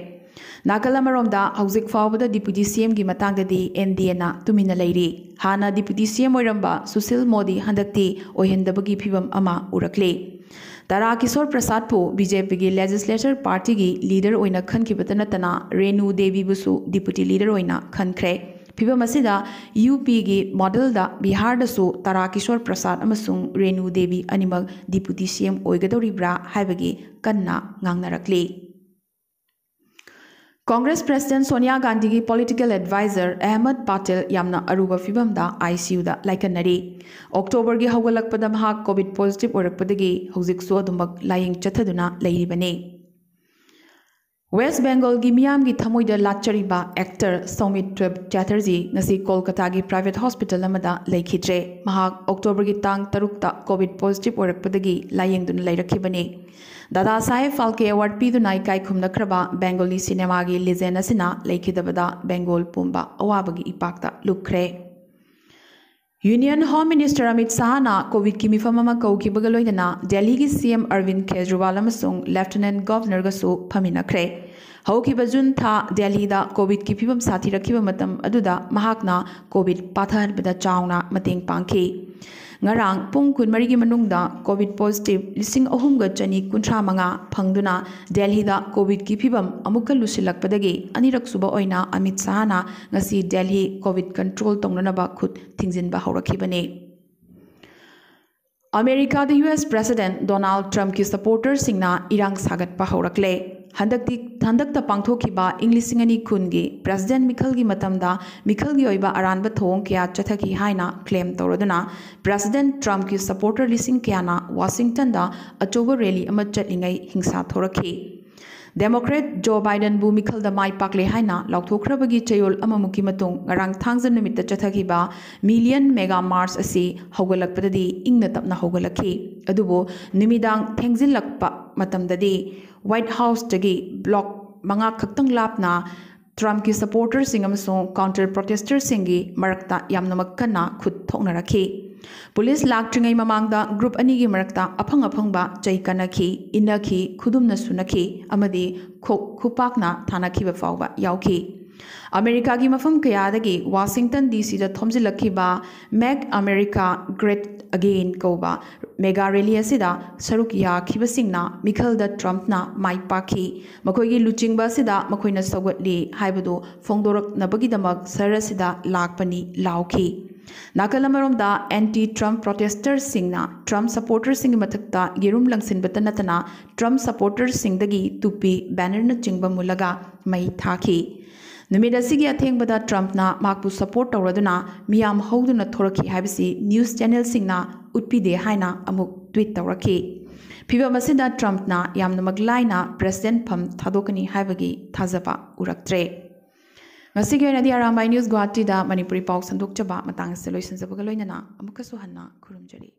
ꯅꯥꯀꯜ ꯑꯃꯔꯣꯝꯗ, ꯍꯧꯖꯤꯛ ꯐꯥꯎꯕꯗ Deputy C Mꯒꯤ ꯃꯇꯥꯡꯗꯗꯤ N D Aꯅ ꯇꯨꯃꯤꯟꯅ ꯂꯩꯔꯤ꯫ ꯍꯥꯟꯅ Deputy C M ꯑꯣꯏꯔꯝꯕ ꯁꯨꯁꯤꯜ ꯃꯣꯗꯤ ꯍꯟꯗꯛꯇꯤ ꯑꯣꯏꯍꯟꯗꯕꯒꯤ ꯐꯤꯚꯝ ꯑꯃ ꯎꯔꯛꯂꯤ꯫ ꯇꯥꯔꯥ Kishore ꯄ꯭ꯔꯁꯥꯗꯄꯨ B J Pꯒꯤ Legislature Partyꯒꯤ leader ꯑꯣꯏꯅ ꯈꯟꯈꯤꯕꯇ ꯅꯠꯇꯅ ꯔꯦꯅꯨ ꯗꯦꯕꯤꯕꯨꯁꯨ Deputy Leader ꯑꯣꯏꯅ ꯈꯟꯈ꯭ꯔꯦ꯫ ꯐꯤꯚꯝ ꯑꯁꯤꯗ U Pꯒꯤ modelꯗ ꯕꯤꯍꯥꯔꯗꯁꯨ ꯇꯥꯔꯥ ꯀꯤꯁꯣꯔ ꯄ꯭ꯔꯁꯥꯗ ꯑꯃꯁꯨꯡ ꯔꯦꯅꯨ ꯗꯦꯕꯤ ꯑꯅꯤꯃꯛ Deputy C M ꯑꯣꯏꯒꯗꯧꯔꯤꯕ꯭ꯔꯥ ꯍꯥꯏꯕꯒꯤ ꯀꯟꯅ ꯉꯥꯡꯅꯔꯛꯂꯤ꯫ Congress President ꯁꯣꯅꯤꯌꯥ ꯒꯥꯟꯙꯤꯒꯤ political advisor ꯑꯍꯃꯗ ꯄꯥꯇꯦꯜ ꯌꯥꯝꯅ ꯑꯔꯨꯕ ꯐꯤꯚꯝꯗ I C Uꯗ ꯂꯥꯏꯀꯠꯅꯔꯤ꯫ Octoberꯒꯤ ꯍꯧꯒꯠꯂꯛꯄꯗ ꯃꯍꯥꯛ COVID positive ꯑꯣꯏꯔꯛꯄꯗꯒꯤ ꯍꯧꯖꯤꯛꯁꯨ ꯑꯗꯨꯃꯛ ꯂꯥꯌꯦꯡ ꯆꯠꯊꯗꯨꯅ ꯂꯩꯔꯤꯕꯅꯤ꯫ West Bengalꯒꯤ ꯃꯤꯌꯥꯝꯒꯤ ꯊꯃꯣꯏꯗ ꯂꯥꯠꯆꯔꯤꯕ actor ꯁꯧꯃꯤꯇ꯭ꯔ ꯆꯦꯇꯔꯖꯤ ꯉꯁꯤ ꯀꯣꯜꯀꯇꯥꯒꯤ private hospital ꯑꯃꯗ ꯂꯩꯈꯤꯗ꯭ꯔꯦ꯫ ꯃꯍꯥꯛ Octoberꯒꯤ ꯇꯥꯡ ꯇꯔꯨꯛꯇ COVID positive ꯑꯣꯏꯔꯛꯄꯗꯒꯤ ꯂꯥꯌꯦꯡꯗꯨꯅ ꯂꯩꯔꯛꯈꯤꯕꯅꯤ꯫ ꯗꯥꯗꯥ ꯁꯥꯍꯦꯕ ꯐꯥꯜꯀꯦ award ꯄꯤꯗꯨꯅ ꯏꯀꯥꯏ ꯈꯨꯝꯅꯈ꯭ꯔꯕ Bengali cinemaꯒꯤ legend ꯑꯁꯤꯅ ꯂꯩꯈꯤꯗꯕꯗ Bengal ꯄꯨꯝꯕ ꯑꯋꯥꯕꯒꯤ ꯏꯄꯥꯛꯇ ꯂꯨꯞꯈ꯭ꯔꯦ꯫ Union Home Minister ꯑꯃꯤꯠ ꯁꯥꯍꯅ COVIDꯀꯤ ꯃꯤꯐꯝ ꯑꯃ ꯀꯧꯈꯤꯕꯒ ꯂꯣꯏꯅꯅ ꯗꯦꯜꯂꯤꯒꯤ C M ꯑꯔꯕꯤꯟ ꯀꯦꯖ꯭ꯔꯤꯋꯥꯜ ꯑꯃꯁꯨꯡ Lieutenant Governorꯒꯁꯨ ꯐꯝꯃꯤꯟꯅꯈ꯭ꯔꯦ꯫ ꯍꯧꯈꯤꯕ June ꯊꯥ ꯗꯦꯜꯂꯤꯗ COVIDꯀꯤ ꯐꯤꯕꯝ ꯁꯥꯊꯤꯔꯛꯈꯤꯕ ꯃꯇꯝ ꯑꯗꯨꯗ ꯃꯍꯥꯛꯅ COVID ꯄꯥꯊꯍꯟꯕꯗ ꯆꯥꯎꯅ ꯃꯇꯦꯡ ꯄꯥꯡꯈꯤ꯫ ꯉꯔꯥꯡ ꯄꯨꯡ ꯀꯨꯟꯃꯔꯤꯒꯤ ꯃꯅꯨꯡꯗ COVID positive ꯂꯤꯁꯤꯡ ꯑꯍꯨꯝꯒ ꯆꯅꯤ ꯀꯨꯟꯊ꯭ꯔꯥ ꯃꯉꯥ ꯐꯪꯗꯨꯅ ꯗꯦꯜꯍꯤꯗ COVIDꯀꯤ ꯐꯤꯕꯝ ꯑꯃꯨꯛꯀ ꯂꯨꯁꯤꯜꯂꯛꯄꯗꯒꯤ ꯑꯅꯤꯔꯛ ꯁꯨꯕ ꯑꯣꯏꯅ ꯑꯃꯤꯠ ꯁꯥꯍꯅ ꯉꯁꯤ ꯗꯦꯜꯍꯤ COVID control ꯇꯧꯅꯅꯕ ꯈꯨꯠ ꯊꯤꯡꯖꯤꯟꯕ ꯍꯧꯔꯛꯈꯤꯕꯅꯤ꯫ ꯑꯃꯦꯔꯤꯀꯥꯗ US President Donald Trumpꯀꯤ supporterꯁꯤꯡꯅ ꯏꯔꯥꯡ ꯁꯥꯒꯠꯄ ꯍꯧꯔꯛꯂꯦ꯫ ꯍꯟꯗꯛꯇꯤ ꯍꯟꯗꯛꯇ ꯄꯥꯡꯊꯣꯛꯈꯤꯕ ꯏꯪ ꯂꯤꯁꯤꯡ ꯑꯅꯤ ꯀꯨꯟꯒꯤ President ꯃꯤꯈꯜꯒꯤ ꯃꯇꯝꯗ ꯃꯤꯈꯜꯒꯤ ꯑꯣꯏꯕ ꯑꯔꯥꯟꯕ ꯊꯧꯑꯣꯡ ꯀꯌꯥ ꯆꯠꯊꯈꯤ ꯍꯥꯏꯅ claim ꯇꯧꯔꯗꯨꯅ President Trumpꯀꯤ supporter ꯂꯤꯁꯤꯡ ꯀꯌꯥꯅ Washingtonꯗ ꯑꯆꯧꯕ rally ꯑꯃ ꯆꯠꯂꯤꯉꯩ ꯍꯤꯡꯁꯥ ꯊꯣꯔꯛꯈꯤ꯫ Democrat Joe Bidenꯕꯨ ꯃꯤꯈꯜꯗ ꯃꯥꯏ ꯄꯥꯛꯂꯦ ꯍꯥꯏꯅ ꯂꯥꯎꯊꯣꯛꯈ꯭ꯔꯕꯒꯤ ꯆꯌꯣꯜ ꯑꯃꯃꯨꯛꯀꯤ ꯃꯇꯨꯡ ꯉꯔꯥꯡ ꯊꯥꯡꯖ ꯅꯨꯃꯤꯠꯇ ꯆꯠꯊꯈꯤꯕ Million Mega March ꯑꯁꯤ ꯍꯧꯒꯠꯂꯛꯄꯗꯗꯤ ꯏꯪꯅ ꯇꯞꯅ ꯍꯧꯒꯠꯂꯛꯈꯤ꯫ ꯑꯗꯨꯕꯨ ꯅꯨꯃꯤꯗꯥꯡ ꯊꯦꯡꯖꯤꯜꯂꯛꯄ ꯃꯇꯝꯗꯗꯤ White Houseꯇꯒꯤ block ꯃꯉꯥ ꯈꯛꯇꯪ ꯂꯥꯞꯅ Trumpꯀꯤ supporterꯁꯤꯡ ꯑꯃꯁꯨꯡ counter protesterꯁꯤꯡꯒꯤ ꯃꯔꯛꯇ ꯌꯥꯝꯅꯃꯛ ꯀꯟꯅ ꯈꯨꯠ ꯊꯣꯛꯅꯔꯛꯈꯤ꯫ ꯄꯨꯂꯤꯁ ꯂꯥꯛꯇ꯭ꯔꯤꯉꯩ ꯃꯃꯥꯡꯗ group ꯑꯅꯤꯒꯤ ꯃꯔꯛꯇ ꯑꯐꯪ ꯑꯐꯪꯕ ꯆꯩ ꯀꯟꯅꯈꯤ, ꯏꯟꯅꯈꯤ, ꯈꯨꯗꯨꯝꯅ ꯁꯨꯅꯈꯤ ꯑꯃꯗꯤ ꯈꯨ-, ꯈꯨꯄꯥꯛꯅ ꯊꯥꯅꯈꯤꯕ ꯐꯥꯎꯕ ꯌꯥꯎꯈꯤ꯫ ꯑꯃꯦꯔꯤꯀꯥꯒꯤ ꯃꯐꯝ ꯀꯌꯥꯗꯒꯤ Washington DCꯗ ꯊꯣꯝꯖꯤꯜꯂꯛꯈꯤꯕ Make America Great Again ꯀꯧꯕ mega rally ꯑꯁꯤꯗ ꯁꯔꯨꯛ ꯌꯥꯈꯤꯕꯁꯤꯡꯅ ꯃꯤꯈꯜꯗ Trumpꯅ ꯃꯥꯏ ꯄꯥꯛꯈꯤ, ꯃꯈꯣꯏꯒꯤ ꯂꯨꯆꯤꯡꯕ ꯑꯁꯤꯗ ꯃꯈꯣꯏꯅ ꯁꯧꯒꯠꯂꯤ ꯍꯥꯏꯕꯗꯨ ꯐꯣꯡꯗꯣꯔꯛꯅꯕꯒꯤꯗꯃꯛ ꯁꯍꯔ ꯑꯁꯤꯗ ꯂꯥꯛꯄꯅꯤ ꯂꯥꯎꯈꯤ꯫ ꯅꯥꯀꯜ ꯑꯃꯔꯣꯝꯗ anti Trump protesterꯁꯤꯡꯅ Trump supporterꯁꯤꯡꯒꯤ ꯃꯊꯛꯇ ꯌꯦꯔꯨꯝ ꯂꯪꯁꯤꯟꯕꯇ ꯅꯠꯇꯅ Trump supporterꯁꯤꯡꯗꯒꯤ ꯇꯨꯄꯤ, bannerꯅꯆꯤꯡꯕ ꯃꯨꯜꯂꯒ ꯃꯩ ꯊꯥꯈꯤ꯫ ꯅꯨꯃꯤꯠ ꯑꯁꯤꯒꯤ ꯑꯊꯦꯡꯕꯗ Trumpꯅ ꯃꯍꯥꯛꯄꯨ support ꯇꯧꯔꯗꯨꯅ ꯃꯤꯌꯥꯝ ꯍꯧꯗꯨꯅ ꯊꯣꯔꯛꯈꯤ ꯍꯥꯏꯕꯁꯤ news channelꯁꯤꯡꯅ ꯎꯠꯄꯤꯗꯦ ꯍꯥꯏꯅ ꯑꯃꯨꯛ tweet ꯇꯧꯔꯛꯈꯤ꯫ ꯐꯤꯚꯝ ꯑꯁꯤꯗ Trumpꯅ ꯌꯥꯝꯅꯃꯛ ꯂꯥꯏꯅ President ꯐꯝ ꯊꯥꯗꯣꯛꯀꯅꯤ ꯍꯥꯏꯕꯒꯤ ꯊꯥꯖꯕ ꯎꯔꯛꯇ꯭ꯔꯦ꯫ ꯉꯁꯤꯒꯤ ꯑꯣꯏꯅꯗꯤ ꯑꯔꯥꯝꯕꯥꯏ News ꯒꯨꯋꯥꯍꯥꯇꯤꯗ ꯃꯅꯤꯄꯨꯔꯤ ꯄꯥꯎ ꯁꯟꯗꯣꯛꯆꯕ ꯃꯇꯥꯡ ꯑꯁꯤꯗ ꯂꯣꯏꯁꯤꯟꯖꯕꯒ ꯂꯣꯏꯅꯅ ꯑꯃꯨꯛꯀꯁꯨ ꯍꯟꯅ ꯈꯨꯔꯨꯝꯖꯔꯤ꯫